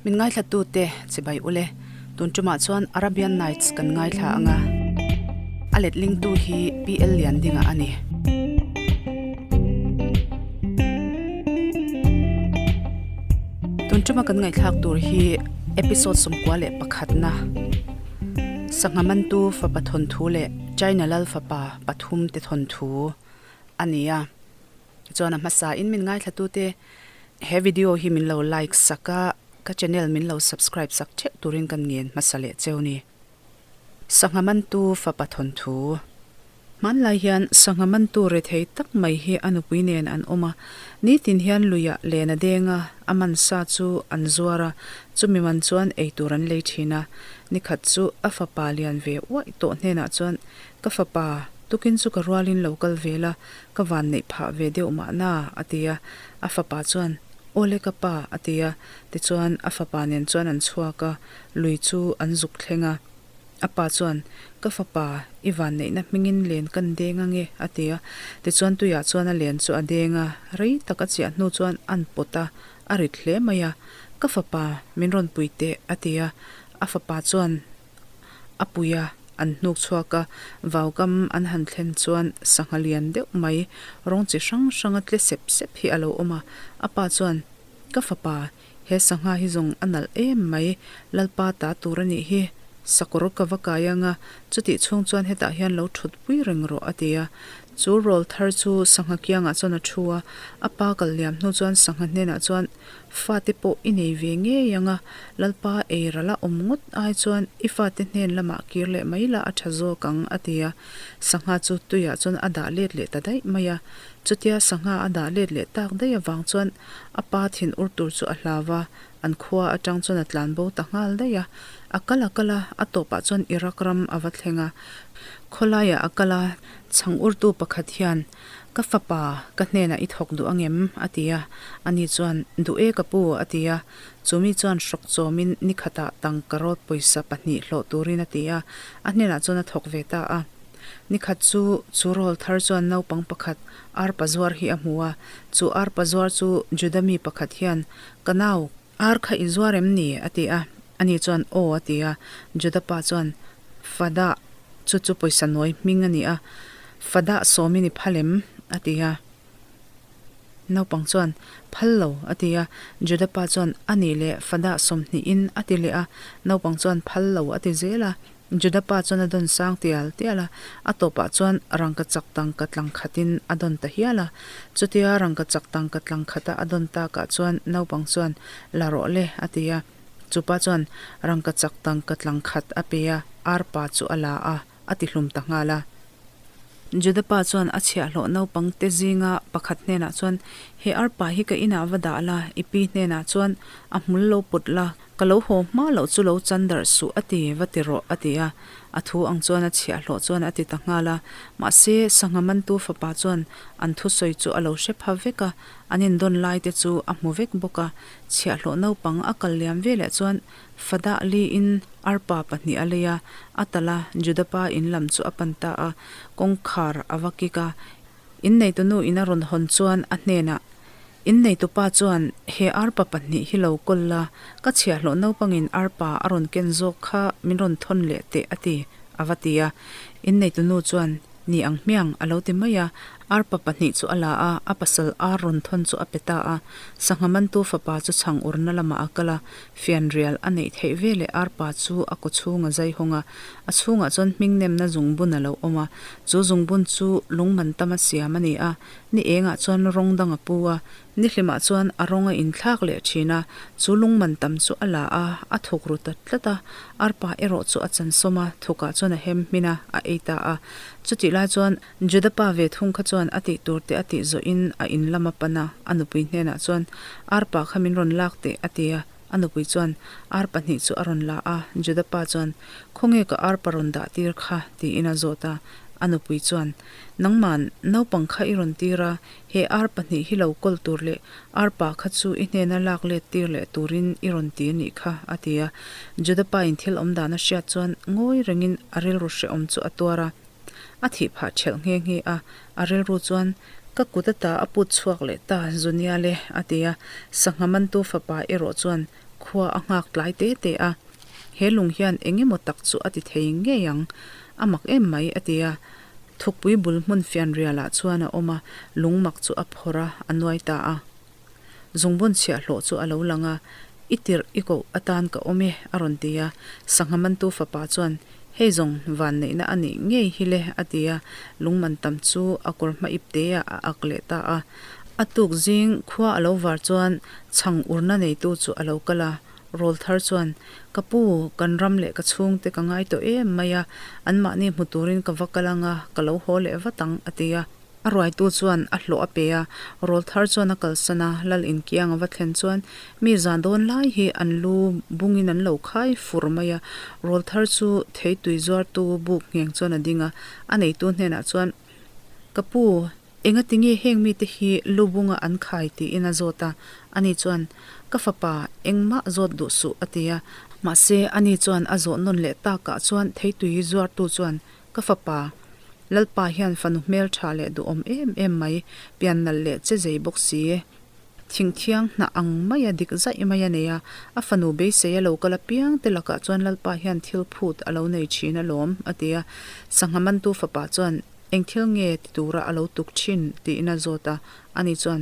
Min ngaithlatute chibai ule, tun tumah chuan Arabian Nights kan ngaithla ang a, a letlingtu hi PL Liandinga a ni. Tun tuma kan ngaihthlak tur hi episode 11 na Sangha mantu fapa thawnthu leh China lal fapa pathum te thawnthu a ni a. Chuan a hmasa in min ngaithlatute he video hi min lo like sak a, ka channel min lo subscribe sak theuh turin kan ngen hmasa leh cheu ni. Sangha mantu fapa thawnthu. Hmanlai hian sangha mantu rethei tak mai hi a nupui nen an awm a, nitin hian luiah len a deng a, a man sa chu an zuar a, chumi man chuan eitur an lei thin a. Nikhat chu a fapa lian ve uaih tawh hnenah chuan, Ka fapa, tukin chu ka rualin lo kal ve la, ka van neih phah ve deuh mahna, a ti a. A fapa chuan, Awle ka pa, a ti a. Tichuan a fapa nen chuan an chhuak a, lui chu an zuk thleng a. A pa chuan, Ka fapa, i vanneihna hmingin len kan deng ange, a ti a. Tichuan tuiah chuan a len chu a deng a, rei tak a chiah hnu chuan a'n pawt a, a rit hle mai a. Ka fapa, min rawn pui teh, a ti a. A fapa chuan a pui a, an hnuk chhuak a. Vaukam an han thlen chuan sangha lian deuh mai, rawng chi hrang hranga tle sep sep hi a lo awm a. A pa chuan, Ka fapa, He sangha hi zawng a nalh em mai, Lalpa ta tur a nih hi, sakawr ka va kai anga, chutih chhung chuan hetah hian lo thut pui reng rawh a ti a. Chu rawl thar chu sangha kiangah chuan a thu a, a pa kal liam hnu chuan sangha hnenah chuan, Fate pawh i nei ve ngei anga, Lalpa ei ral a awm ngawt ai chuan i fate hnen lamah kir leh mai la a tha zawk ang a ti a. Sangha chu tuiah chuan a dah let leh ta daih mai a. Chutia sangha a dah let leh tak daih avang chuan A pa thin ur tur chu a hlau a, an khua atang chuan a tlan bo ta nghal daih a. A kal a kal a, a tawpah chuan Iraq ram a va thleng a. Khawlaiah a kal a, chhang urtu pakhat hian, Ka fapa, ka hnenah i thawk duh angem? a ti a. Ani chuan, Duh e ka pu, a ti a. Chumi chuan hrawk chawmin nikhatah tangka rawt pawisa pahnih hlawh turin a ti a, a hnenah chuan a thawk ve ta a. Nikhat chu chu rawl thar chuan naupang pakhat arpa zuar hi a hmu a, chu arpa zuar chu Juda mi pakhat hian, Ka nau, ar kha i zuar em ni? a ti a. Ani chuan, Aw, a ti a. Juda pa chuan, Fadah, chu chu pawisa nawi hming a ni a, Fadah sawmin i phal em? a ti a. Naupang chuan, Phal lo, a ti a. Juda pa chuan, A nih leh, Fadah sawmhnihin, a ti leh a. Naupang chuan, Phal lo, a ti zel a. Juda pa chuan a dawn sang tial tial a, a tawpah chuan rangka chak tangka tlang khatin a dawn ta hial a. Chutia rangka chak tangka tlang khata a dawn takah chuan naupang chuan, La rawh le, a ti a. Chupa chuan rangka chak tangka tlang khat a pe a, arpa chu a la a, a ti hlum ta nghal a. Juda pa chuan a chhiahhlawh naupang te zinga pakhat hnenah chuan, He arpa hi ka inah va dah la, i pi hnenah chuan a hmul lo put la, Ka lo haw hma loh chu lo chan darh suh a ti, va ti rawh, a ti a. A thu ang chuan a chhiahhlawh chuan a ti ta nghal a. Mahse, sangha mantu fapa chuan an thusawi chu a lo hre pha vek a, an indawn lai te chu a hmu vek bawk a. Chhiahhlawh naupang a kal liam veleh chuan Fadah liin arpa pahnih a lei a, a talh a, Juda pa in lam chu a pan ta a, kawngkhar a va kik a. Inneitu nu in a rawn hawn chuan a hnenah, Inneitu pa chuan he arpa pahnih hi lo kawl la, ka chhiahhlawh naupangin arpa a rawn ken zawk kha min rawn thawn leh teh a ti, a va ti a. Inneitu nu chuan, Ni ang hmiang, a lo ti mai a. Arpa pahnih chu a la a, a pasal ar rawn thawn chu a pe ta a. Sangha mantu fapa chu chhang urna lamah a kal a, fianrial a neih theih veleh arpa chu a kawchhung a zai hawng a. A chhungah chuan hmingnemna zungbun a lo awm a, chu zungbun chu lungman tama siam a ni a, ni engah chuan rawng dang a pu a, ni hlimah chuan a rawng a inthlak leh thin a, chu lungman tam chu a la a, a thuk ru ta tlat a, arpa erawh chu a chansawm a, thukah chuan a hem hmin a, a ei ta a. Chutih lai chuan Juda pa ve thung kha chuan a tih tur te a tih zawhin a in lam a pan a, a nupui hnenah chuan, Arpa kha min rawn lak teh, a ti a. A nupui chuan ar pahnih chu a rawn la a, Juda pa chuan, Khawnge ka ar pa rawn dah tir kha? tiin a zawt a. A nupui chuan, Nangman, naupang kha i rawn tir a, he ar pahnih hi lo kawl tur leh ar pa kha chu i hnena lak let tir leh turin i rawn ti a nih kha, a ti a. Juda pa in thil awm dan a hriat chuan ngawi rengin a rilru hrehawm chu a tuar a. A thih phah ṭhelh nghe nghe a, a rilru chuan, Ka kut ata a put chhuak leh ta, Zuniale, a ti a. Sangha mantu fapa erawh chuan, Khua a nghak tlai te te a, He lung hian eng emaw tak chu a ti thei ngei ang, a mak em mai, a ti a. Thukpui bul hmun fianrialah chuan a awm a, lung mak chu a phawrh a, a nuai ta a. Zungbun chhiahhlawh chu a lo lang a, I tirh i koh atan ka awm e, a rawn ti a. Sangha mantu fapa chuan, Hei zawng vanneihna a nih ngei hi le, a ti a. Lung man tam chu a kawr hma ip teah a ak leh ta a. A tuk zing khua a lo var chuan chhang urna neitu chu a lo kal a. Rawlthar chuan, Ka pu, kan ram leh ka chhungte ka ngai tawh em mai a, anmahni hmu turin ka va kal ang a, ka lo haw leh vat ang, a ti a. A ruaitu chuan a hlawh a pe a, rawlthar chuan a kalsan a, lal inkiang a va thlen chuan mi zan dawn lai hi an lu bungin an lo khai fur mai a, rawlthar chu theitui zuartu buk ngheng chuan a ding a, a neitu hnenah chuan, Ka pu, engati nge heng mite hi lu bunga an khai tiin a zawt a, ani chuan, Ka fapa, engmah zawt duh suh a ti a, mahse ani chuan a zawh nawn leh takah chuan theitui zuartu chuan, Ka fapa, Lalpa hian fanu hmel tha leh duhawm em em mai, pian nalh leh che zei bawk si. Thingthiang hnah ang maia dik zaih mai a nei a, a fanu beisei a lo kal apiang te lakah chuan Lalpa hian thil phut a lo nei thin alawm, a ti a. Sangha mantu fapa chuan, Eng thil nge ti tura a lo tuk thin? tiin a zawt a. Ani chuan,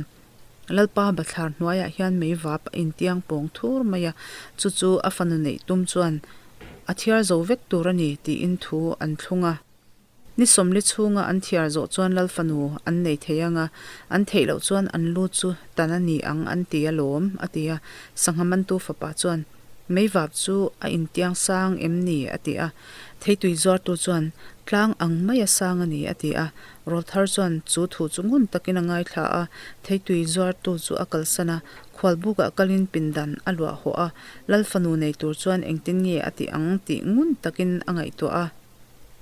Lalpa bathlar hnuaiah hian mei vap a intiang pawng thur mai a, chu chu a fanu neih tum chuan a thiar zo vek tur a ni tiin thu an thlung a. Ni sawmli chhunga an thiar zawh chuan Lal fanu an nei thei ang a, an theih loh chuan an lu chu tan a ni ang an ti alawm, a ti a. Sangha mantu fapa chuan, Mei vap chu a intiang sang em ni? a ti a. Theitui zuartu chuan, Tlang ang maia sang a ni, a ti a. Rawlthar chuan chu thu chu ngun takin a ngaithla a, theitui zuartu chu a kalsan a, khualbukah kalin pindan a luah hawh a, Lal fanu nei tur chuan engtin nge a tih ang tih ngun takin a ngaihtuah a.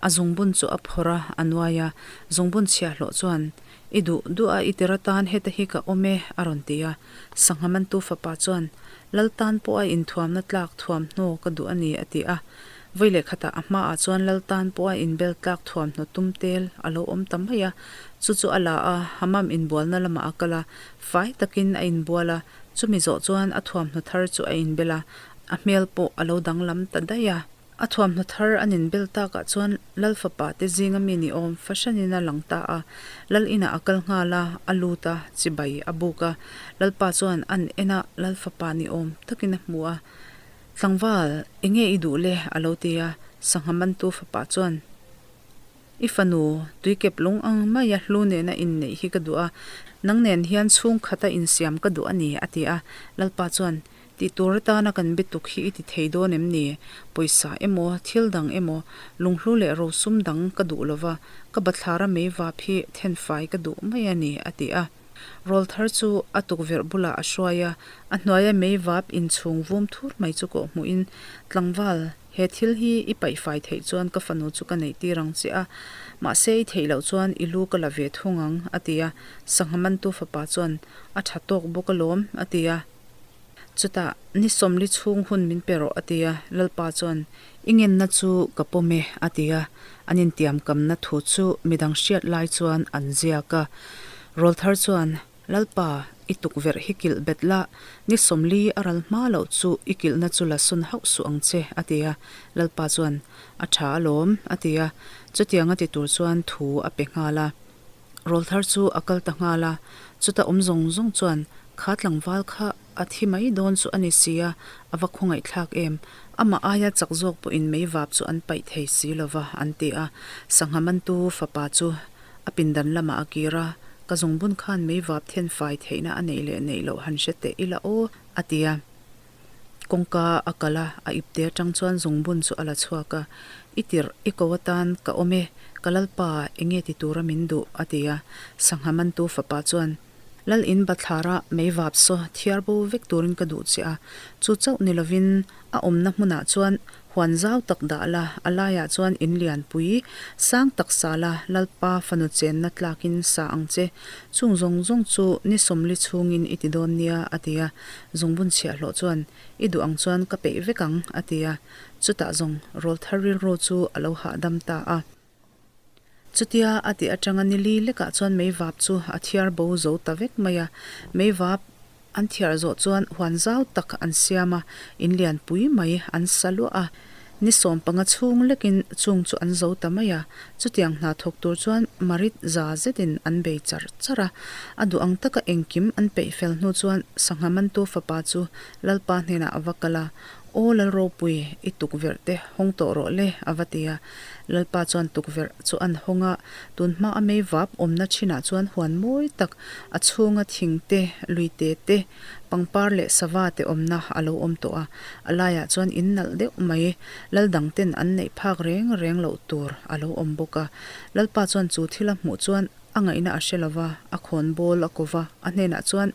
A zungbun chu a phawrh a, a nuai a, zungbun chhiahhlawh chuan, I duh duh a, i tir atan heta hi ka awm e, a rawn ti a. Sangha mantu fapa chuan, Lal tan pawh a inthuamna tlak thuamhnaw ka duh a ni, a ti a. Vawi leh khatah a hmaah chuan lal tan pawha inbel tlak thuamhnaw tum tel a lo awm ta mai a, chu chu a la a, Hamam inbualna lamah a kal a, fai takin a inbual a, chumi zawh chuan a thuamhnaw thar chu a inbel a, a hmel pawh a lo danglam ta daih a. A thuamhnaw thar an inbel takah chuan lal fapa te zinga mi ni awm fahranin a lang ta a, lal inah a kal nghal a, a lut a, chibai a buk a, lalpa chuan an en a, lal fapa ni awm takin a hmu a. Tlangval, enge i duh le? a lo ti a, sangha mantu fapa chuan, I fanu, tuikep lung ang maia hlu nena inneih hi ka duh a, nang nen hian chhungkhata insiam ka duh a ni, a ti a. Lalpa chuan, Tih tur atana kan bituk hi i ti thei dawn em ni? Pawisa emaw, thil dang emaw, lunghlu leh rosum dang ka duh lova, ka bathlara meivap hi thenfai ka duh mai a ni, a ti a. Rawlthar chu a tukverh bulah a hruai a, a hnuaia meivap inchhung vum thur mai chu kawh hmuhin, Tlangval, he thil hi i paihfai theih chuan ka fanu chu ka neih tir ang che a, mahse i theih loh chuan i lu ka la ve thung ang, a ti a. Sangha mantu fapa chuan, A tha tawk bawk alawm, a ti a. Chutah, Ni sawmli chhung hun min pe rawh, a ti a. Lalpa chuan, I ngenna chu ka pawm e, a ti a. An intiamkamna thu chu midang hriat lai chuan an ziak a. Rawlthar chuan, Lalpa, i tukverh hi kilh bet la, ni sawmli a ral hma loh chu i kilhna chu la sawn hauh suh ang che, a ti a. Lalpa chuan, A tha alawm, a ti a. Chutianga ti tur chuan thu a pe nghal a. Rawlthar chu a kal ta nghal a, chuta awm zawng zawng chuan kha tlangval kha a thi mai dawn chu a ni si a, a va khawngaihthlak em? Amah aia chak zawk pawhin mei vap chu an paih thei si lo va, an ti a. Sangha mantu fapa chu a pindan lamah a kir a, Ka zungbun khan mei vap then fai theihna a neih leh neih loh han hre teh ila aw, a ti a. Kawngka a kal a, a ipte atang chuan zungbun chu a la chhuak a, I tirh, i ko atan ka awm e, ka lalpa enge ti tura min duh? a ti a. Sangha mantu fapa chuan, Lal in bathlara mei vap saw thiar bo vek turin ka duh che a, chu chauh ni lovin a awmna hmunah chuan Huan zau tak dah la, a laiah chuan in lianpui sang tak sa la, Lalpa fanu chenna tlakin sa ang che. Chung zawng zawng chu ni sawmli chhungin i ti dawn nia, a ti a. Zungbun chhiahhlawh chuan, I duh ang chuan ka peih vek ang, a ti a. Chutah zawng rawlthar rilru chu a lo hahdam ta a. Chutia a tih atanga ni li lekah chuan meivap chu a thiar bo zo ta vek mai a. Meivap. An thiar zawh chuan huan zau tak an siam a, in lian pui mai an sa luah a. Ni 15 chhung lekin chung chu an zo ta mai a, chutiang hna thawk tur chuan Marit za zetin an bei char char a. A duh ang taka engkim an peih fel hnu chuan sangha mantu fapa chu Lalpa hnenah a va kal a, Aw Lalropui, i tukverh te hawng tawh rawh le, a va ti a. Lalpa chuan tukverh chu an hawng a, tun hma a mei vap awmna thinah chuan huan mawi tak, a chhunga thing te, lui te te, pangpar leh sava te awmna a lo awm tawh a. A laiah chuan in nalh deuh mai, lal dang ten an neih phak reng reng loh tur a lo awm bawk a. Lalpa chuan chu thil a hmuh chuan a ngaihna a hre lo va, a khawn bawl a ko va, a hnenah chuan,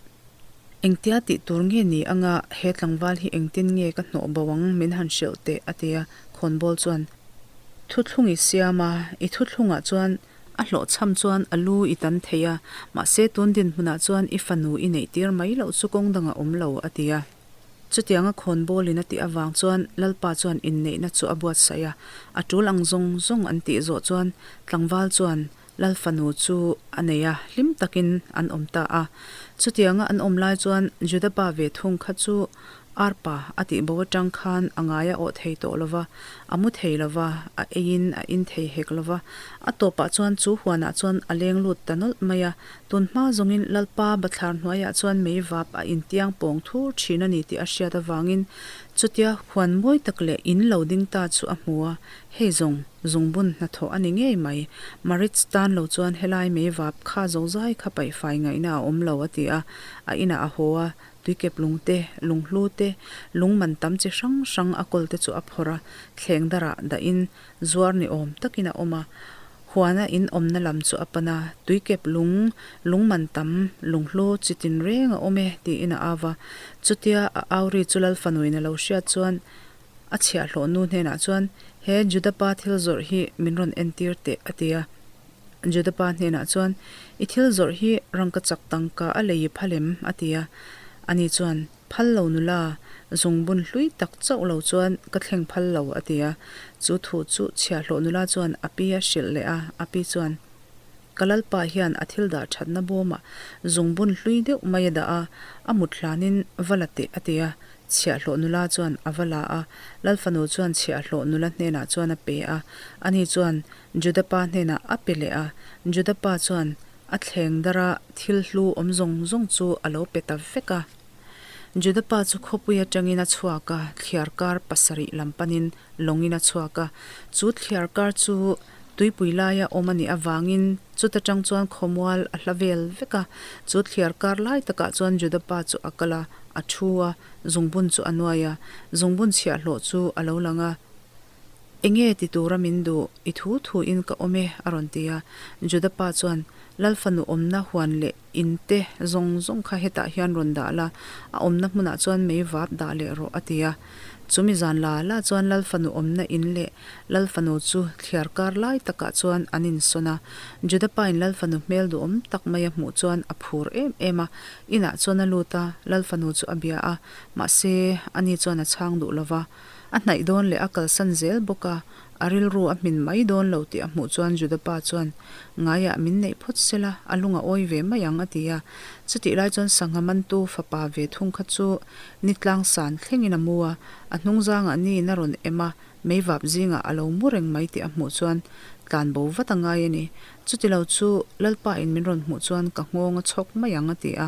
Engtia tih tur nge ni anga he tlangval hi engtin nge ka hnawh bo ang min han hrilh teh a ti a, khawnbawl chuan thuthlung i siam a, i thuthlungah chuan a hlawhchham chuan a lu i tan thei a, mahse tun dinhmunah chuan i fanu i neih tir mai loh chu kawng dang a awm lo a ti a. Chutianga khawnbawlin a tih avang chuan Lalpa chuan inneihna chu a buatsaih a, a tul ang zawng zawng an tih zawh chuan tlangval chuan Lal fanu chu a nei a, hlim takin an awm ta a. Chutianga an awm lai chuan Juda pa ve thung kha chu Arpa a tih bo atang khan a ngai a awh thei tawh lo va, a mu thei lo va, a eiin a in thei hek lo va. A tawpah chuan chu huanah chuan a leng lut ta nawlh mai a. Tun hma zawngin Lalpa bathlar hnuaiah chuan mei vap a intiang pawng thur thin a ni tih a hriat avangin chutia huan mawi tak leh in lo ding ta chu a hmu a, Hei zawng, zungbun hnathawh a ni ngei mai. Maritz tan lo chuan helai mei vap kha zozai kha paihfai ngaihna a awm lo a ti a. A inah a haw a, tuikep lung te, lunghlu te, lung man tam chi hrang hrang a kawl te chu a phawrh a, thleng darah dahin zuar ni awm takin a awm a. Huana in awmna lam chu a pan a, tuikep lung, lung man tam, lunghlu chi tin reng a awm e tiin a au va. Chutia a au ri chu Lalfanuin a lo hriat chuan, A chhiahhlawh nu hnenah chuan, He Juda pa thil zawrh hi min rawn entir teh, a ti a. Juda pa hnenah chuan, I thil zawrh hi rangkachak tangka a lei i phal em? a ti a. Ani chuan, Phal lo nula, zungbun hlui tak chauh lo chuan ka thleng phal lo, a ti a. Chu thu chu chhiahhlawh nula chuan a pi a hrilh leh a, a pi chuan, Ka lalpa hian a thil dah thatna bawmah zungbun hlui deuh mai a dah a, a mut hlanin va la teh, a ti a. Chhiahhlawh nula chuan a va la a, Lal fanu chuan chhiahhlawh nula hnenah chuan a pe a, ani chuan Juda pa hnenah a pe leh a, Juda pa chuan a thleng dara thil hlu awm zawng zawng chu a lo pe ta vek a. Juda pa chu khawpui atangin a chhuak a, thliar kar pasarih lam panin lawngin a chhuak a, chu thliar kar chu tuipui laia awm a nih avangin chuta tang chuan khawmual a hla vel vek a, chu thliar kar lai takah chuan Juda pa chu a kal a, a thu a, zungbun chu a nuai a, zungbun chhiahhlawh chu a lo lang a, Enge ti tura min duh, i thu thu in ka awm e, a rawn ti a. Juda pa chuan, Lal fanu awmna huan leh in te zawng zawng kha hetah hian rawn dah la, a awmna hmunah chuan mei vap dah leh rawh, a ti a. Chumi zan la la chuan Lal fanu awmna in leh Lal fanu chu thliar kar lai takah chuan an insawn a. Juda pain Lal fanu hmel duhawm tak mai a hmuh chuan a phur em em a, inah chuan a lut a, Lal fanu chu a bia a, mahse ani chuan a chhang duh lo va. A hnaih dawn leh a kalsan zel bawk a, a rilru a hmin mai dawn lo tih a hmuh chuan Juda pa chuan, Ngaiah min neih phawt se la, a lung a awi ve mai ang, a ti a. Chutih lai chuan sangha mantu fapa ve thung kha chu ni tlang san thlengin a mu a, a hnung zangah niin a rawn em a, meivap zingah a lo mu reng mai tih a hmuh chuan tlan bo vat a ngai a ni. Chutilo chu Lalpa in min rawn hmuh chuan ka nghawng a chhawk mai ang, a ti a.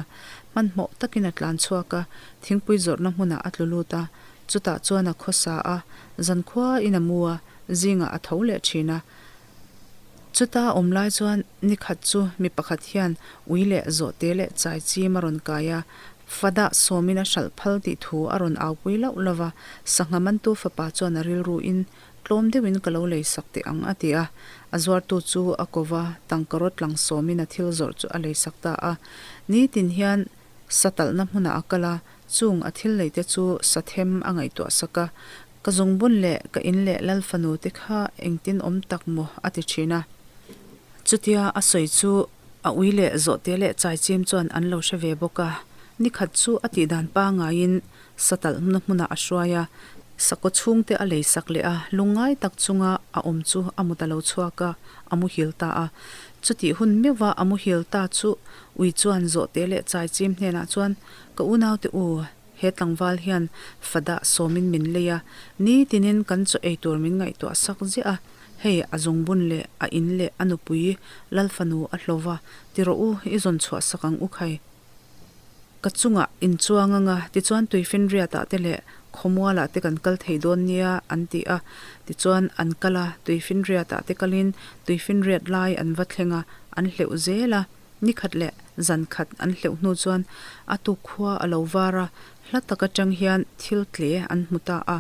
Hmanhmawh takin a tlan chhuak a, thingpui zawrhna hmunah a tlu lut a, Chutah chuan a khawsa a, zankhua in a mu a, zingah a tho leh thin a. Chuta awm lai chuan ni khat chu mi pakhat hian ui leh zawhte leh chai chim a rawn kai a, Fadah sawmin a hralh phal tih thu a rawn aupui lauh lauh va, sangha mantu fapa chuan a rilru in tlawm deuhin ka lo lei sak teh ang a ti a. A zuartu chu a ko va, tangka rawt lang sawmin a thil zawrh chu a lei sak ta a. Nitin hian Sa talhna hmunah a kal a, chung a thil neite chu sa them a ngaihtuah sak a, Ka zungbun leh ka in leh lal fanu te kha engtin awm tak maw? a ti thin a. Chutia a sawi chu a ui leh zawhte leh chaichim chuan an lo hre ve bawk a, nikhat chu a tihdan pangaiin sa talhna hmunah a hruai a, sakaw chhungte a lei sak leh a, lungngai tak chunga a awm chu a mut a lo chhuak a, a muhil ta a. Chutih hun meuhva a muhil ta chu ui chuan zawhte leh chaichim hnenah chuan, Ka unaute u, he tlangval hian fadah sawmin min lei a, nitinin kan chaw ei tur min ngaihtuah sak ziah a, hei a zungbun leh a in leh a nupui Lalfanu a hlo va, ti rawh u, i zawn chhuah sak ang u khai. Ka chungah in chuang anga, tichuan tuifinriatah te leh khawmualah te kan kal thei dawn nia an ti a. Tichuan an kal a, tuifinriatah te kalin tuifinriat lai an va thleng a, an hleuh zel a. Ni khat leh zan khat an hleuh hnu chuan a tuk khua a lo var a, hla tak atang hian thil tle an hmu ta a.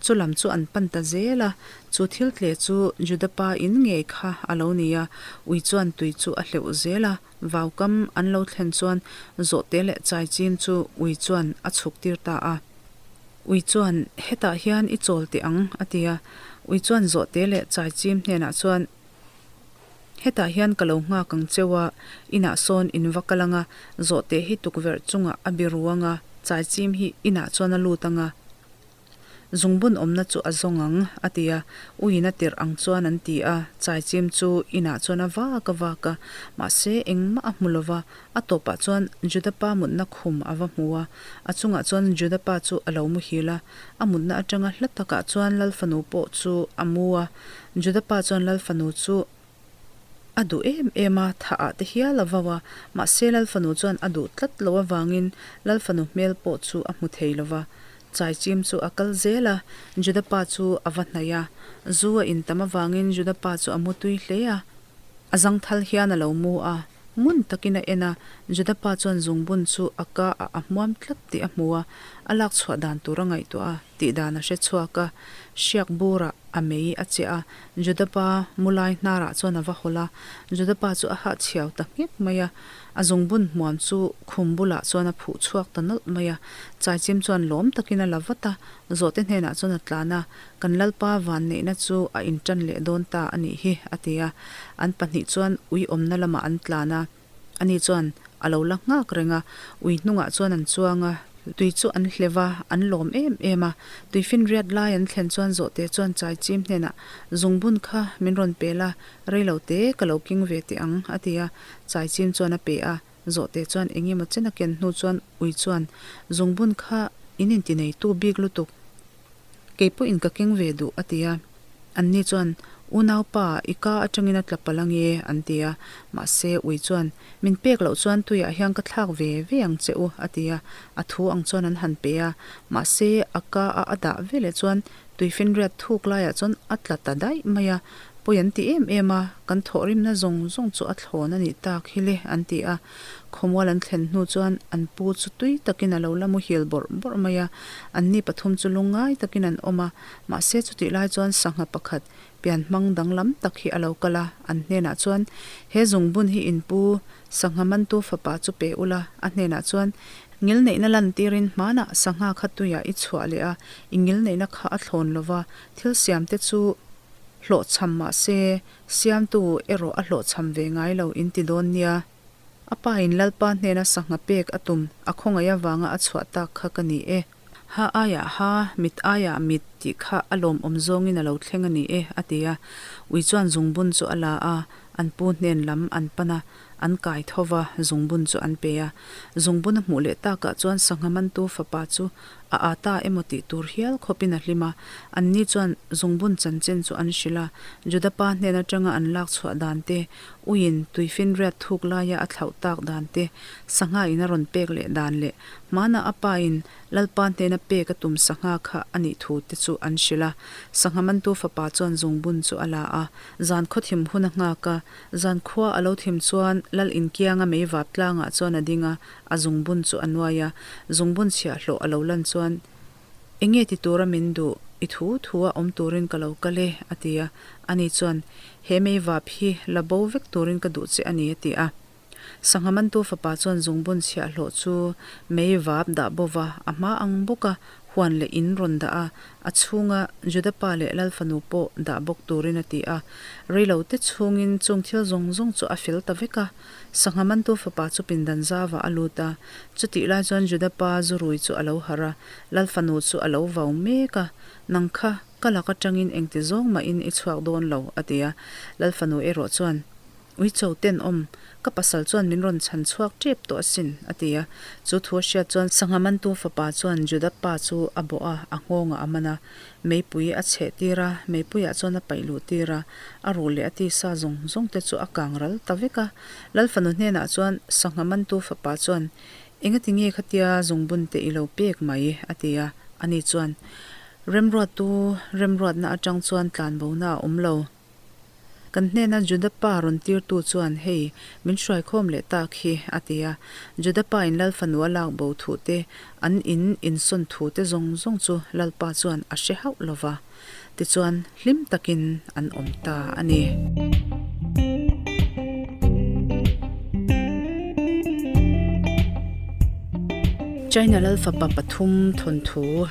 Chu lam chu an pan ta zel a, chu thil tle chu Juda pa in ngei kha a lo ni a, ui chuan tui chu a hleuh zel a. Vaukam an lo thlen chuan zawhte leh chaichim chu ui chuan a chhuk tir ta a. Ui chuan, Hetah hian i chawl teh ang, a ti a. Ui chuan zawhte leh chaichim hnenah chuan, Hetah hian ka lo nghak ang cheu a, inah sawn in va kal ang a, zawhte hi tukverh chungah a biru ang a, chaichim hi inah chuan a lut ang a. Zungbun awmna chu a zawng ang, a ti a. Uiin a tirh ang chuan an ti a, chaichim chu inah chuan a vak a vak a, mahse engmah a hmu lo va. A tawpah chuan Juda pa mutna khum a va hmu a, a chungah chuan Juda pa chu a lo muhil a. A mutna atanga hla takah chuan Lal fanu pawh chu a mu a. Juda pa chuan Lal fanu chu A duh em em a, thah ah te hial a vau a, mahse Lal fanu chuan a duh tlat loh avangin Lal fanu hmel pawh chu a hmu thei lo va. Chaichim chu a kal zel a, Juda pa chu a va hnaih a. Zu a intam avangin Juda pa chu a mu tui hle a. A zangthal hian a lo mu a, ngun takin a en a, Juda pa chuan zungbun chu a ka ah a hmuam tlat tih a hmu a, a lak chhuah dan tur a ngaihtuah a. Tih dan a hre chhuak a, hriak burah a mei a chiah a, Juda pa mu lai hnarah chuan a va hawlh a, Juda pa chu a hahchhiau ta nghek mai a, a zungbun hmuam chu khum bulah chuan a phuh chhuak ta nawlh mai a, Chaichim chuan lawm takin a la vat a, Zawhte hnenah chuan a tlan a, Kan Lalpa vanneihna chu a intan leh dawn ta a nih hi, a ti a, an pahnih chuan ui awmna lamah an tlan a. Ani chuan a lo la nghak reng a, ui hnungah chuan an chuang a, tui chu an hlev a, an lawm em em a. Tui finriat lai an thlen chuan zawhte chuan chaichim hnenah, Zungbun kha min rawn pe la, rei lo te ka lo king ve teh ang, a ti a. Chaichim chuan a pe a, zawhte chuan eng emaw chen a ken hnu chuan ui chuan, Zungbun kha in intineitu bik lutuk, Kei pawhin ka keng ve duh, a ti a. Anni chuan, Unaupa, i ka atangin a tla palh ange, an ti a. Mahse, ui chuan, Min pek loh chuan tuiah hian ka thlak ve ve ang che u, a ti a. A thu ang chuan an han pe a. Mahse, a ka a a dah veleh chuan tuifinriat thuk laiah chuan a tla ta daih mai a. Pawi an ti em em a, kan thawhrimna zawng zawng chu a thlawn a nih tak hi le, an ti a. Khawmual an thlen hnu chuan an pu chu tui takin a lo la muhil bawrh bawrh mai a, anni pathum chu lungngai takin an awm a, mahse chutih lai chuan sangha pakhat pian hmang danglam tak hi a lo kal a, an hnenah chuan, He zungbun hi in pu, sangha mantu fapa chu pe ula, a hnenah chuan, Ngilneihna lantirin hmanah sangha kha tuiah i chhuah leh a, i ngilneihna kha a thlawn lova, thil siamte chu hlawhchham mahse, Siamtu erawh a hlawhchham ve ngai lo in ti dawn nia. A pa in Lalpa hnena sangha pek a tum a khawngaih avanga a chhuah tak kha ka ni e. Ha aiah ha, mit aiah mit tih kha a lawmawm zawngin a lo thleng a ni e, a ti a. Ui chuan zungbun chu a la a, an pu hnen lam an pan a, an kai tho va, zungbun chu an pe a. Zungbun a hmuh leh takah chuan sangha mantu fapa chu A â ta emaw tih tur hial khawpin a hlim a, anni chuan zungbun chanchin chu an hrilh a, Juda pa hnen atanga an lak chhuah dan te, uiin tuifinriat thuk laia a thlauh tak dan te, sangha in a rawn pek leh dan leh hmana a pa in Lalpa hnena pek a tum sangha kha a nih thu te chu an hrilh a. Sangha mantu fapa chuan zungbun chu a la a, zan khaw thim hun a nghak a, zan khua a lo thim chuan Lal inkianga meivap tlangah chuan a ding a, A zungbun chu a nuai a, zungbun chhiahhlawh a lo lan chuan, Enge ti tura min duh? I thu thu a awm turin ka lo kal e, a ti a. Ani chuan, He meivap hi la bo vek turin ka duh che a ni, a ti a. Sangha mantu fapa chuan zungbun chhiahhlawh chu meivap dah bo va, a hma ang bawk a, huan leh in rawn dah a, a chhunga Juda pa leh Lal fanu pawh dah bawk turin a ti a. Reilote chhungin chung thil zawng zawng chu a fel ta vek a. Sangha mantu fapa chu pindan zauah a lut a, chutih lai chuan Juda pa zurui chu a lo harh a, Lal fanu chu a lo vau mek a, Nang kha, ka lak atangin engti zawng mahin i chhuak dawn lo, a ti a. Lal fanu erawh chuan, Uicho tenawm, ka pasal chuan min rawn chhan chhuak tep tawh asin, a ti a. Chu thu a hriat chuan sangha mantu fapa chuan Juda pa chu a bawh a, a nghawngah a man a. Meipui a chheh tir a, meipuiah chuan a paih luh tir a, a ruh leh a tisa zawng zawng te chu a kang ral ta vek a. Lal fanu hnenah chuan sangha mantu fapa chuan, Engati nge khatia zungbun te i lo pek mai? a ti a. Ani chuan, Remruattu remruatna atang chuan tlanbona a awm lo. Kan hnena Juda pa rawn tirtu chuan, Hei, min hruaikhawm leh tak hi, a ti a. Juda pa in Lal fanu a lak bo thu te, an in insawn thu te zawng zawng chu Lalpa chuan a hre hauh lo va. Tichuan, hlim takin an awm ta a ni. China Lal fapa pathum thawnthu.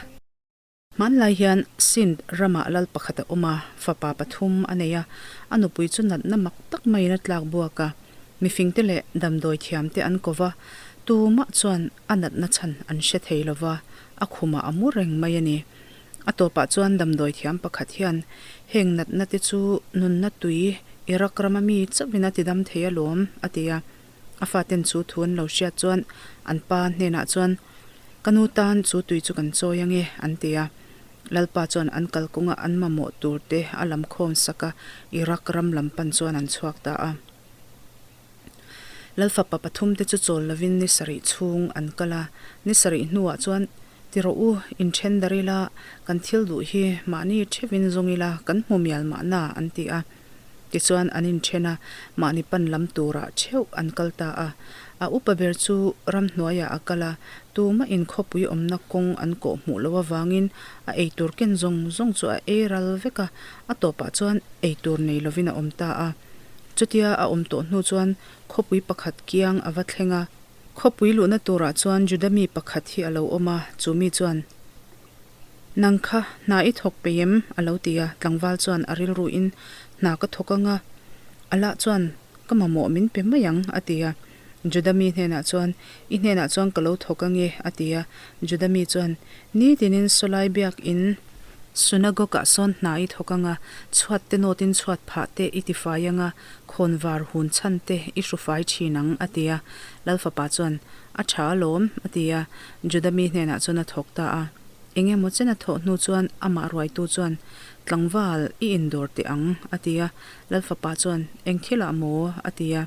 Hmanlai hian Sindh ramah lal pakhat a awm a, fapa pathum a nei a, a nupui chu natna mak tak maiin a tlak buak a, mifingte leh damdawi thiamte an ko va, tumah chuan a natna chhan an hre thei lo va, a khumah a mu reng mai a ni. A tawpah chuan damdawi thiam pakhat hian, Heng natna te chu nunna tui Iraq rama mi chauhin a tidam thei alawm, a ti a. A faten chu thu an lo hriat chuan an pa hnenah chuan, Ka nu tan chu tui chu kan chawi ange, an ti a. Lalpa chuan an kalkawnga an mamawh tur te a lam khawm sak a, Iraq ram lam pan chuan an chhuak ta a. Lalfapa pathum te chu chawl lovin ni sarih chhung an kal a, ni sarih hnuah chuan, Ti rawh u, inthen dar ila, kan thil duh hi mahni theuhin zawng ila kan hmu mial mahna, an ti a. Tichuan an inthen a, mahni pan lam turah theuh an kal ta a. A upa ber chu ramhnuaiah a kal a, tumah in khawpui awmna kawng an kawh hmuh loh avangin a eitur ken zawng zawng chu a ei ral vek a, a tawpah chuan eitur nei lovin a awm ta a. Chutia a awm tawh hnu chuan khawpui pakhat kiang a va thleng a. Khawpui luhna turah chuan Juda mi pakhat hi a lo awm a, chu mi chuan, Nang kha hna i thawk peih em? a lo ti a, tlangval chuan a rilruin hna ka thawk ang a, Allah chuan ka mamawh min pe mai ang a ti a. Juda mi hnenah chuan, I hnenah chuan ka lo thawk ang e a ti a. Juda mi chuan, Nitinin sawlai biakin synagogue-ah sawn hna i thawk ang a, chhuat te nawtin chhuat phah te i tifai ang a, khawnvar hun chhan te i hrufai thin ang a ti a. Lalfapa chuan, A tha alawm, a ti a, Juda mi hnenah chuan a thawk ta a. Eng emaw chen a thawh hnu chuan amah ruaitu chuan, Tlangval, i indawr teh ang, a ti a. Lal fapa chuan, Eng thilah maw? a ti a.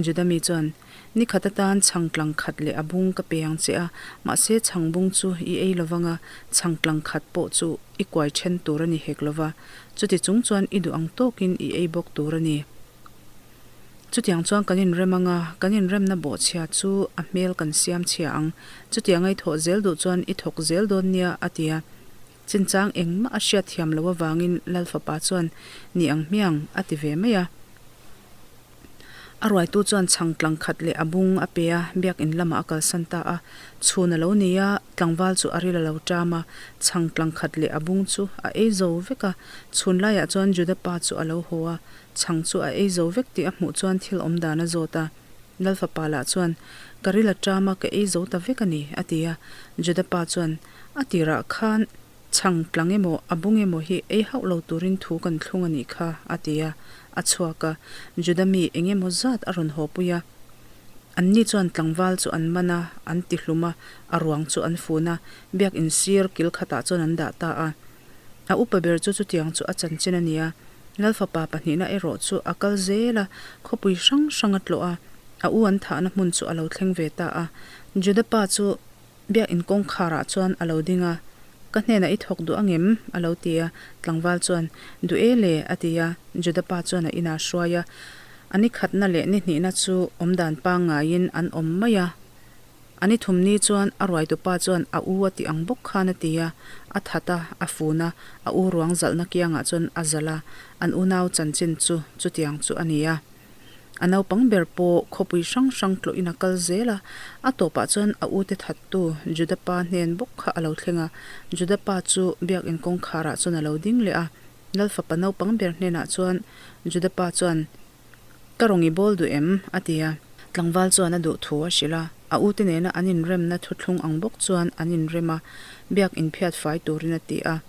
Juda mi chuan, Ni khat atan chhang tlang khat leh a bung ka pe ang che a, mahse chhang bung chu i ei lo vang a, chhang tlang khat pawh chu i kuai then tur a ni hek lo va, chuti chung chuan i duh ang tawkin i ei bawk tur a ni. Chutiang chuan kan inrem ang a, kan inremna bawhchhia chu a hmel kan siam chhia ang. Chutianga i thawh zel duh chuan i thawk zel dawn nia, a ti a. Chinchang engmah a hriat thiam loh avangin Lal fapa chuan, Ni ang hmiang, a ti ve mai a. A ruaitu chuan chhang tlang khat leh a bung a pe a, biakin lamah a kalsan ta a. Chhun a lo ni a, tlangval chu a ril a lo ṭam a, chhang tlang khat leh a bung chu a ei zo vek a. Chhun laiah chuan Juda pa chu a lo haw a, Chhang chu a ei zo vek tih a hmuh chuan thil awm dan a zawt a. Lal fapa lah chuan, Ka ril a ṭam a, ka ei zo ta vek a ni, a ti a. Juda pa chuan, A tirah khan chhang tlang emaw, a bung emaw hi ei hauh lo turin thu kan thlung a nih kha, a ti a. A chhuak a, Juda mi eng emaw zat a rawn haw pui a. Anni chuan tlangval chu an man a, an ti hlum a, a ruang chu an fun a, biakin sir kil khatah chuan an dah ta a. A upa ber chu chutiang chu a chanchin a ni a, Lal fapa pahnihna erawh chu a kal zel a, khawpui hrang hrang a tlawh a, a u an thahna hmun chu a lo thleng ve ta a. Juda pa chu biakin kawngkharah chuan a lo ding a, Ka hnenah i thawk duh angem? a lo ti a, tlangval chuan, Duh e le, a ti a, Juda pa chuan a inah a hruai a. A ni khatna leh ni hnihna chu awmdan pangngaiin an awm mai a. A ni thum ni chuan a ruaitupa chuan a u a tih ang bawk khan a ti a, a that a, a fun a, a u ruang zalhna kiangah chuan a zalh a, an unau chanchin chu chutiang chu a ni a. A naupang ber pawh khawpui hrang hrang tlawhin a kal zel a, a tawpah chuan a ute thattu Juda pa hnen bawk kha a lo thleng a, Juda pa chu biakin kawngkharah chuan a lo ding leh a, Lal fapa naupang ber hnenah chuan Juda pa chuan, Ka rawn i bawl duh em? a ti a. Tlangval chuan a duh thu a hrilh a, a ute nena an inremna thuthlung ang bawk chuan an inrem a, biak inphiat fai turin a ti a.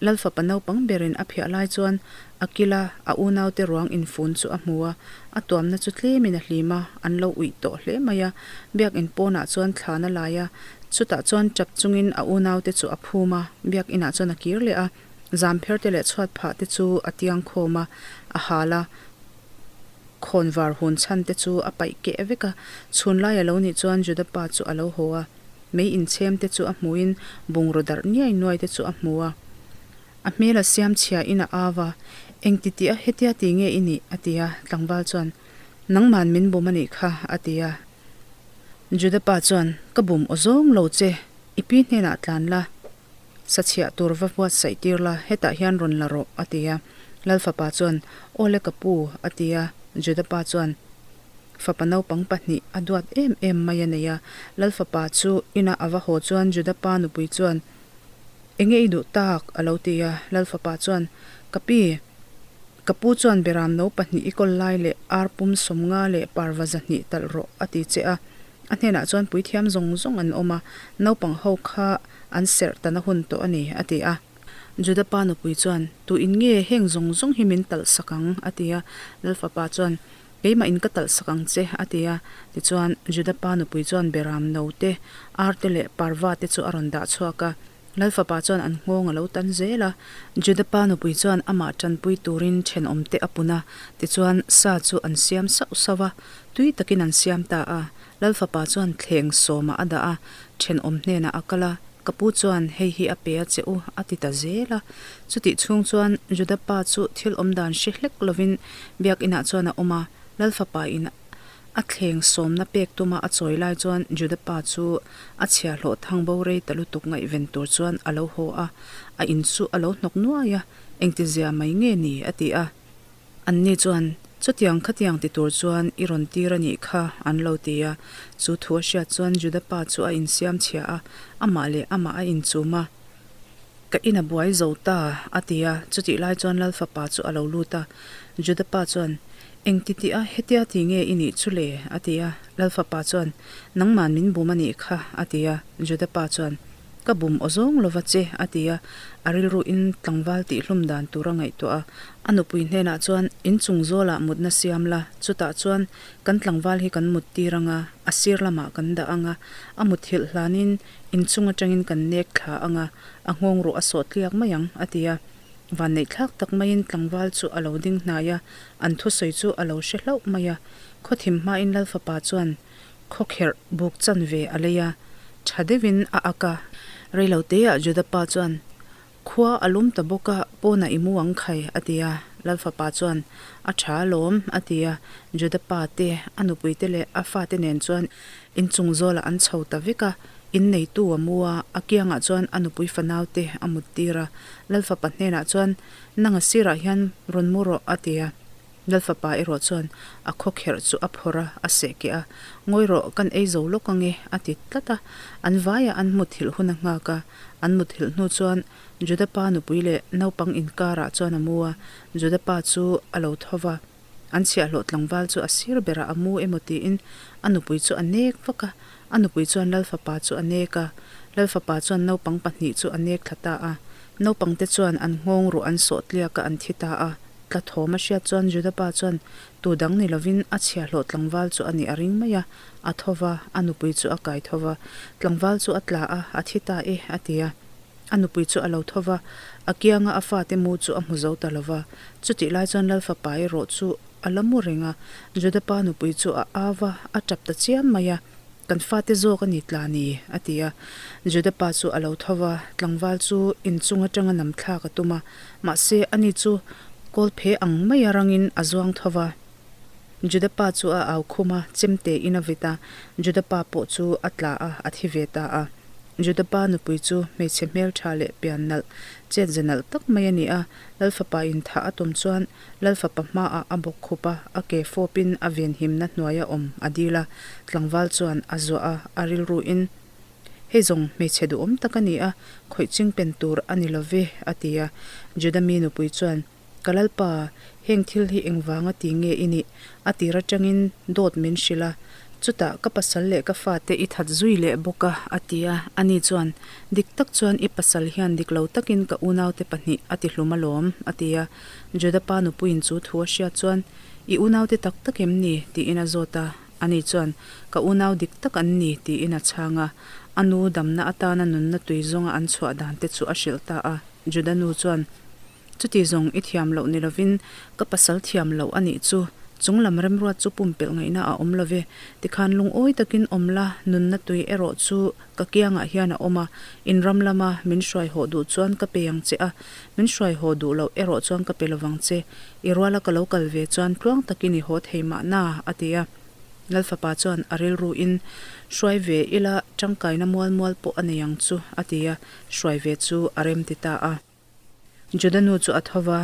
Lal fapa naupang berin a phiah lai chuan a kila a unaute ruang infun chu a hmu a, a tuamna chu tlemin a hlim a, an lo uih tawh hle mai a. Biakin pawnah chuan thlan a lai a, chutah chuan tap chungin a unaute chu a phum a, biakinah chuan a kir leh a, zampher te leh chhuat phah te chu a tiang khawm a, a hal a, khawnvar hun chhan te chu a paih keh vek a. Chhunlai a lo nih chuan Juda pa chu a lo haw a. Mei inchhem te chu a hmuhin bungraw darh niai nuai te chu a hmu a. A hmel a siam chhia in a au a, Eng ti tih a hetia ti nge i nih? a ti a. Tlangval chuan, Nangman min bum a nih kha, a ti a. Juda pa chuan, Ka bum aw zawng lo che, i pi hnenah tlan la, sa chhiah tur va buatsaih tir la, hetah hian rawn la rawh, a ti a. Lal fapa chuan, Aw le ka pu, a ti a. Juda pa chuan, Fapa naupang pahnih a duat em em mai a nei a. Lal fapa chu ina a va haw chuan Juda pa nupui chuan, Enge i duh tak? a lo ti a. Lal fapa chuan, Ka pi, ka pu chuan beram no pahnih i kawl lai leh ar pum sawmnga leh parva zahnih talh rawh a ti che a. A hnenah chuan puithiam zawng zawng an awm a, naupang ho kha an serh tana hun tawh a ni, a ti a. Juda pa nupui chuan, Tu in nge heng zawng zawng hi min talh sak ang? a ti a. Lal fapa chuan, Keimah in ka talh sak ang che, a ti a. Tichuan, Juda pa nupui chuan beram no te, ar te leh parva te chu a rawn dah chhuak a. Lal fapa chuan an nghawng a lo tan zel a. Juda pa nupui chuan amah tanpui turin thenawm te a pun a. Tichuan, sa chu an siam sauh sauh a, tui takin an siam ta a. Lal fapa chuan thleng sawmah a dah a, thenawm hnenah a kal a. Ka pu chuan hei hi a pe a che u, a ti ta zel a. Chutih chhung chuan Juda pa chu thil awm dan hre hlek lovin biakinah chuan a awm a, Lal fapa in a thleng sawmna pek tuma a chawi lai chuan Juda pa chu a chhiahhlawh thang bo rei ta lutuk ngaihven tur chuan a lo haw a, a in chu a lo hnawk nuai a, engtizia mai nge ni? a ti a. Anni chuan, Chutiang khatiang ti tur chuan i rawn tir a nih kha, an lo ti a. Chu thu a hriat chuan Juda pa chu a insiam chhia a, amah leh amah a inchum a. Ka in a buai zo ta, a ti a. Chutih lai chuan Lal fapa chu a lo lut a. Juda pa chuan, Eng ti tih a, hetia ti nge i nih chu le? a ti a. Lal fapa chuan, Nangman min bum a nih kha, a ti a. Juda pa chuan, Ka bum aw zawng lova che, a ti a. A rilruin tlangval tihhlum dan tur a ngaihtuah a. A nupui hnenah chuan, Inchung zawlah mutna siam la, chutah chuan kan tlangval hi kan mut tir ang a, a sir lamah kan dah ang a, a muthilh hlanin inchung atangin kan nek thla ang a, a nghawng ruh a sawh tliak mai ang, a ti a. Vanneihthlak tak maiin tlangval chu a lo ding hnai a, an thusawi chu a lo hre hlauh mai a. Khawthim hmain Lal fapa chuan, Khawkherh buk chanve a lei a, tha deuhin a ak a. Reiloteah Juda pa chuan, Khua a lum ta bawk a, pawnah i mu ang khai, a ti a. Lal fapa chuan, A tha alawm, a ti a. Juda pa te, a nupui te leh a fate nen chuan inchung zawlah an chho ta vek a. Inneitu a mu a, a kiangah chuan a nupui fanau te a mut tir a. Lal fapa hnenah chuan, Nanga sirah hian rawn mu rawh, a ti a. Lal fapa erawh chuan a khawkherh chu a phawrh a, a seh keh a, Ngawi rawh, kan ei zo lawk ange, a ti tlat a. An vaiah an muthilh hun a nghak a, an muthilh hnu chuan Juda pa nupui leh naupang inkarah chuan a mu a, Juda pa chu a lo tho va, an chhiahhlawh tlangval chu a sir berah a mu emaw tiin a nupui chu a nek vak a, a nupui chuan Lal fapa chu a nek a, Lal fapa chuan naupang pahnih chu a nek thla ta a, naupangte chuan an nghawng ruh an sawh tliak a an thi ta a. Tla thawm a hriat chuan Juda pa chuan tu dang ni lovin a chhiahhlawh tlangval chu a nih a ring mai a, a tho va, a nupui chu a kai tho va. Tlangval chu a tla a, a thi ta e, a ti a. A nupui chu a lo tho va, a kianga a fate mu chu a hmu zo ta lo va. Chutih lai chuan Lal fapa erawh chu a la mu reng a, Juda pa nupui chu a au va, a tap ta chiam mai a. Kan fate zawk a ni tla ni, a ti a. Juda pa chu a lo tho va, tlangval chu inchung atanga nam thlak a tum a, mahse ani chu kawlphe ang maia rangin a zuang tho va. Juda pa chu a au khum a, chemte in a vit a, Juda pa pawh chu a tla a, a thi ve ta a. Juda pa nupui chu hmeichhe hmeltha leh pian nalh, chetze nalh tak mai a ni a, Lal fapa in thah a tum chuan Lal fapa hmaah a bawk khup a, a ke fawpin a venhimna hnuaia awm a dil a, tlangval chuan a zuah a, a rilruin, Hei zawng hmeichhe duhawm tak a ni a, khawih ching pen tur a ni lo ve, a ti a. Juda mi nupui chuan, Ka Lalpa, heng thil hi engvanga ti nge i nih? A tir atangin dawt min hrilh a. Chutah ka pasal leh ka fate i that zui leh bawk a, a ti a. Ani chuan, Dik tak chuan i pasal hian dik lo takin ka unaute pahnih a ti hlum alawm, a ti a. Juda pa nupuiin chu thu a hriat chuan, I unaute tak tak em ni? tiin a zawt a. Ani chuan, Ka unau dik tak an ni, tiin a chhang a. A nu damna atana nunna tui zawnga an chhuah dan te chu a hrilh ta a. Juda nu chuan, Chuti zawng i thiam loh ni lovin ka pasal thiam loh a nih chu. Chung lam remruat chu pumpelh ngaihna a awm love. Tikhan lungawi takin awm la, nunna tui erawh chu ka kiangah hian a awm a, in ram lama min hruai haw duh chuan ka pe ang che a, min hruai haw duh loh erawh chuan ka pe lovang che. I ruala ka lo kal ve chuan tluang takin i haw thei mahna, a ti a. Lalfapa chuan a rilruin, Hruai ve ila tangkaina mual mual pawh a nei ang chu, a ti a, hruai ve chu a rem ti ta a. Juda nu chu a tho va,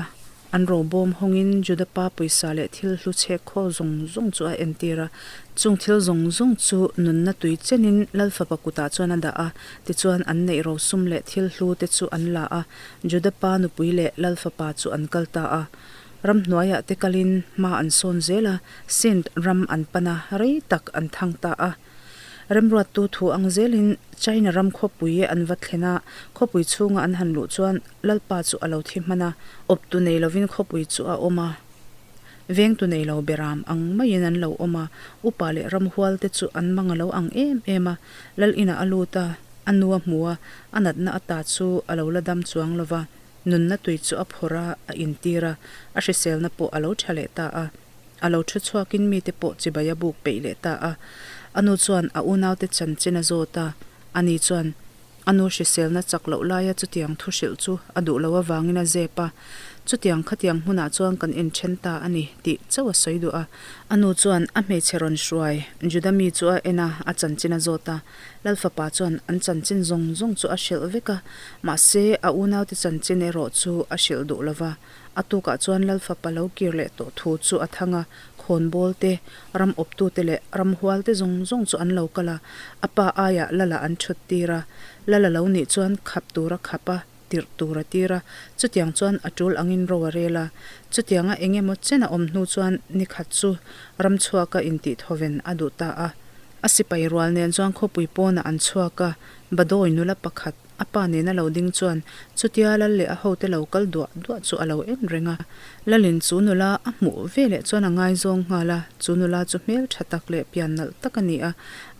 an robawm hawngin Juda pa pawisa leh thil hlu chhek khaw zawng zawng chu a entir a. Chung thil zawng zawng chu nunna tui chenin Lalfapa kutah chuan a dah a, tichuan an neih rosum leh thil hlu te chu an la a, Juda pa nupui leh Lalfapa chu an kal ta a. Ramhnuaiah te kalin hma an sawn zel a, Sindh ram an pan a, rei tak an thang ta a. Remruattu thu ang zelin China ram khawpui an va thlen a, khawpui chhunga an han luh chuan Lalpa chu a lo thi hman a, awptu nei lovin khawpui chu a awm a, vengtu nei lo beram ang maiin an lo awm a, upa leh ramhual te chu an mang a lo ang em em a, Lal inah a lut a, a nu a hmu a, a natna ata chu a lo la dam chuang lo va, nunna tui chu a phawrh a, a intir a, a hriselna pawh a lo tha leh ta a. A lo thu chhuakin mite pawh chibai a buk peih leh ta a. A nu chuan a unaute chanchin a zawt a, ani chuan a nu hriselna chak loh laia chutiang thu hrilh chu a duh loh avangin a zep a, chutiang khatiang hmunah chuan kan inthen ta a ni tih chauh a sawi duh a. A nu chuan a hmeichhe rawn hruai Juda mi chu a en a, a chanchin a zawt a. Lalfapa chuan an chanchin zawng zawng chu a hrilh vek a, mahse a unaute chanchin erawh chu a hrilh duh lo va. A tukah chuan Lalfapa lo kir leh tawh thu chu a thang a, khawnbawl te, ram awptute leh ramhual te zawng zawng chu an lo kal a, a pa aiah Lala an thut tir a. Lala lo nih chuan khap tur a khap a, tirh tur a tir a, chutiang chuan a tul angin ro a rel a. Chutianga eng emaw chen a awm hnu chuan ni khat chu ramchhuaka intihthawven a duh ta a. A sipai rual nen chuan khawpui pawnah an chhuak a, Badawi nula pakhat, A pa nena lo ding chuan chutia lal leh a hote lo kal duah duah chu a lo en reng a. Lalin chu nula a hmuh veleh chuan a ngaizawng nghal a, chu nula chu hmel tha tak leh pian nalh tak a ni a.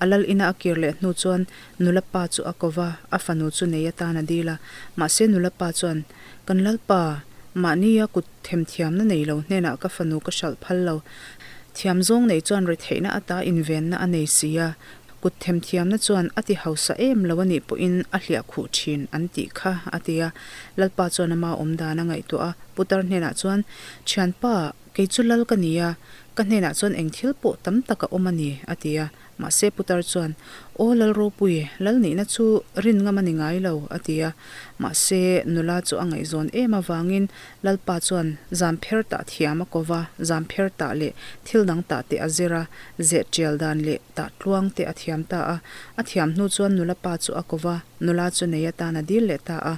A lal ina a kir leh hnu chuan nula pa chu a ko va, a fanu chu nei atan a dil a. Mahse nula pa chuan, Kan lalpa, mahnia kut themthiamna nei lo hnenah ka fanu ka hralh phal lo. Thiam zawng nei chuan retheihna ata invenna a nei si a, Kut themthiamna chuan a ti hausa em lo a nih pawhin a hliah khuh thin an tih kha, a ti a. Lalpa chuan ama awm dan a ngaihtuah a, Putar hnenah chuan, Thianpa, kei chu lal ka ni a, ka hnenah chuan eng thil pawh tam tak a awm a ni, a ti a. Mahse Putar chuan, Aw Lal ropui, lal nihna chu rin ngam a ni ngai lo, a ti a. Mahse nula chu a ngaihzawn em avangin Lalpa chuan zampher tah thiam a ko va, zampher tah leh thil dang tah te a zir a, zeh tial dan leh tah tluang te a thiam ta a. A thiam hnu chuan nula pa chu a ko va, nula chu nei atan a dil leh ta a.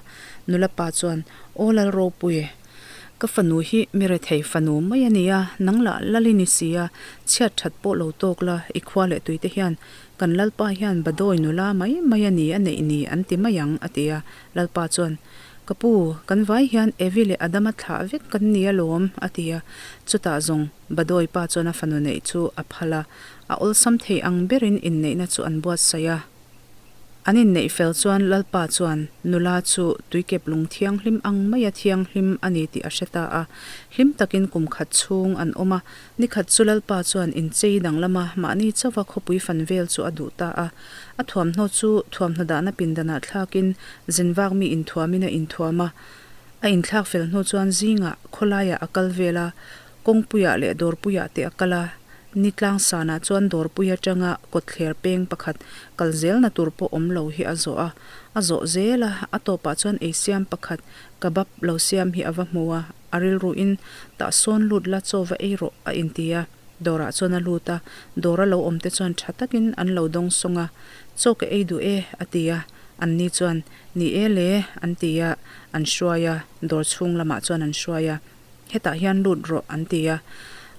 Nula pa chuan, Aw Lal ropui, ka fanu hi mi rethei fanu mai a nia, nang lah lal i ni si a, chhiat that pawh lo tawk la, i khua leh tuite hian kan Lalpa hian Badawi nula mai mai a ni a neih ni an ti mai ang, a ti a. Lalpa chuan, Ka pu, kan vai hian Evi leh Adama thlah vek kan ni alawm, a ti a. Chutah zawng, Badawi pa chuan a fanu neih chu a phal a, a awlsam thei ang berin inneihna chu an buatsaih a. An inneih fel chuan Lalpa chuan nula chu tuikep lung thianghlim ang maia thianghlim a ni tih a hre ta a. Hlim takin kum khat chhung an awm a, Ni khat chu Lalpa chuan inchei danglama mahni chauva khawpui fan vel chu a duh ta a. A thuamhnaw chu thuamhnaw dahna pindanah thlakin zinvak mi inthuamin a inthuam a. A inthlak fel hnu chuan zingah khawlaiah a kal vel a, kawngpuiah leh dawrpuiah te a kal a. Ni tlang sanah chuan dawrpui atanga kawtthler peng pakhat kal zelna tur pawh awm lo hi a zawh a. A zawh zel a, a tawpah chuan eisiam pakhat kabab lo siam hi a va hmu a. A rilruin, Tah sawn lut la chaw va ei rawh, a inti a. Dawrah chuan a lut a, dawra lo awmte chuan tha takin an lo dawng sawng a. Chaw ka ei duh e, a ti a. Anni chuan, Ni e le, an ti a, an hruai a, dawr chhung lamah chuan an hruai a. Hetah hian lut rawh, an ti a.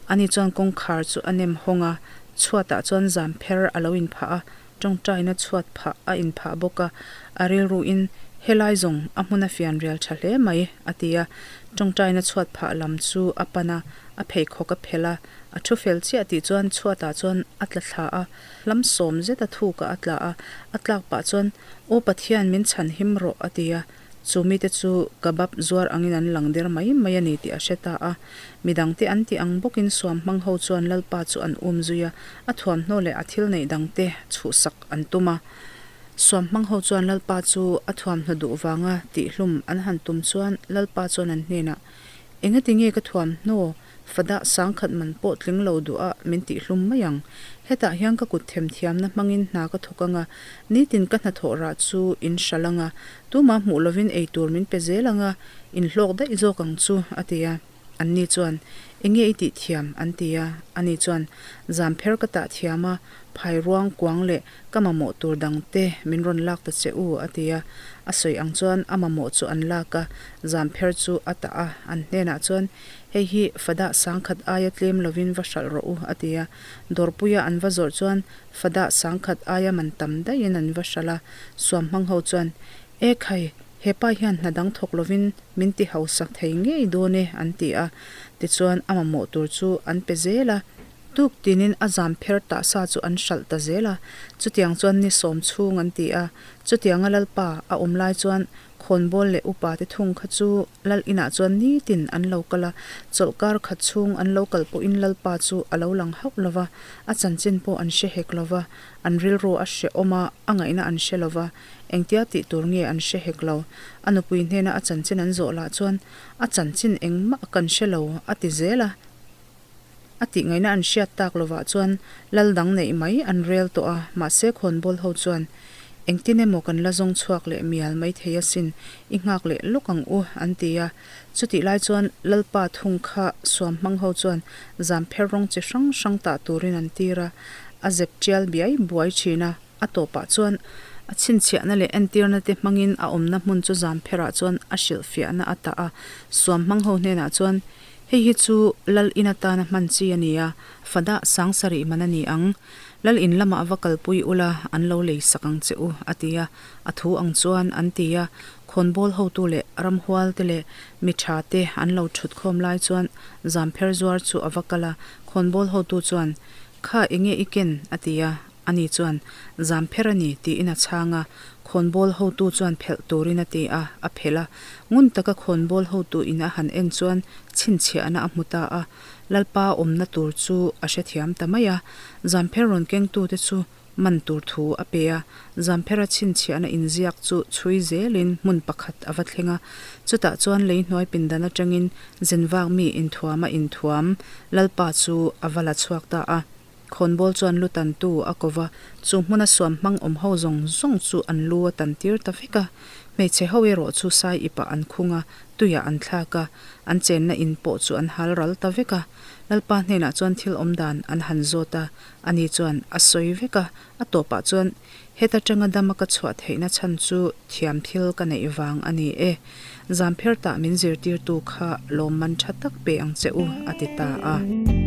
Ani chuan kawngkhar chu a nem hawng a. Chhuatah chuan zam pher a lo inphah a, tawngtaina chhuat phah a inphah bawk a, a rilruin, Helai zawng a hmun a fian rial tha hle mai, a ti a. Tawngtaina chhuat phah lam chu a pan a, a pheikhawk a phelh a, a thu fel chiah tih chuan chhuatah chuan a tla thla a, hlam sawm zet a thukah a tla a, a tlak pah chuan, Aw Pathian min chhan him rawh, a ti a. Chu mite chu kabab zuar angin an lang der mai mai a ni tih a hre ta a. Midangte an tih ang bawkin suam hmang ho chuan Lalpa chu an um zui a, a thuamhnaw leh a thil neih dangte chhuhsak an tum a. Suam hmang ho chuan Lalpa chu a thuamhnaw duh vanga tihhlum an han tum chuan Lalpa chuan an hnenah, Engati nge ka thuamhnaw Fadah sangkhat man pawh tling lo duh a min tihhlum mai ang. Hetah hian ka kut themthiamna hmangin hna ka thawk ang a, nitin ka hnathawh rah chu in hralh ang a, tumah hmuh lovin eitur min pe zel ang a, in hlawk daih zawk ang chu, a ti a. Anni chuan, Enge i tih thiam? an ti a. Ani chuan, Zampher ka tah thiam a, phairuang kuang leh ka mamawh tur dang te min rawn lak ta che u, a ti a. A sawi ang chuan a mamawh chu an lak a, zampher chu a tah a. An hnenah chuan, Hei hi fadah sangkhat aia tlem lovin va hralh rawh u, a ti a. Dawrpuia an va zawrh chuan fadah sangkhat aia man tam daihin an va hralh a. Suam hmang ho chuan, E khai, he pa hian hna dang thawk lovin min ti hausak thei ngei dawn e, an ti a. Tichuan a mamawh tur chu an pe zel a. Tuk tinin a zam pher tah sa chu an hralh ta zel a, chutiang chuan ni sawm chhung an ti a. Chutianga Lalpa a awm lai chuan khawnbawl leh upa te thung kha chu Lal inah chuan nitin an lo kal a, chawlhkar khat chhung an lo kal pawhin Lalpa chu a lo lang hauh lo va, a chanchin pawh an hre hek lo va, an rilru a hrehawm a, a ngaihna an hre lo va, engtia tih tur nge an hre hek lo. A nupui hnena a chanchin an zawh lah chuan, A chanchin engmah kan hre lo, a ti zel a. A tih ngaihna an hriat tak lovah chuan lal dang neih mai an rel tawh a, mahse khawnbawl ho chuan, Engtin emaw kan la zawng chhuak leh mial mai thei asin, i nghak leh lawk ang u, an ti a. Chutih lai chuan Lalpa thung kha suam hmang ho chuan zampher rawng chi hrang hrang tah turin an tir a, a zep tial biai buai thin a. A tawpah chuan a chhinchhiahna leh entirna te hmangin a awmna hmun chu zampherah chuan a hrilhfiahna a tah a. Suam hmang ho hnenah chuan, Hei hi chu Lal in atana hman chi a ni a, fadah sangsarih man a ni ang. Lal in lamah va kalpui ula an lo lei sak ang che u, a ti a. A thu ang chuan an ti a. Khawnbawl hotu leh ramhual te leh mi tha te an lo thut khawm lai chuan zampher zuar chu a va kal a. Khawnbawl hotu chuan, Kha enge i ken? a ti a. Ani chuan, Zam pher a ni, tiin a chhang a. Khawnbawl hotu chuan phelh turin a ti a, a phelh a. Ngun taka khawnbawl hotu in a han en chuan chhinchhiahna a hmu ta a. Lalpa awmna tur chu a hrethiam ta mai a. Zampher rawn kengtute chu man tur thu a pe a. Zamphera chhinchhiahna inziak chu chhui zelin hmun pakhat a va thleng a. Chutah chuan lei hnuai pindan atangin zinvak mi inthuama inthuam Lalpa chu a va la chhuak ta a. Khawnbawl chuan lu tantu a ko va, chu hmuna suam hmang awm ho zawng zawng chu an lu a tan tir ta vek a. Hmeichhe ho erawh chu sai ipah an khung a, tuiah an thlak a, an chenna in pawh chu an hal ral ta vek a. Lalpa hnenah chuan thil awm dan an han zawt a, ani chuan a sawi vek a, a tawpah chuan, Heta tanga dama ka chhuah theihna chhan chu thiam thil ka neih vang a ni e. Zampher tah min zirtirtu kha lawmman tha tak pe ang che u, a ti ta a.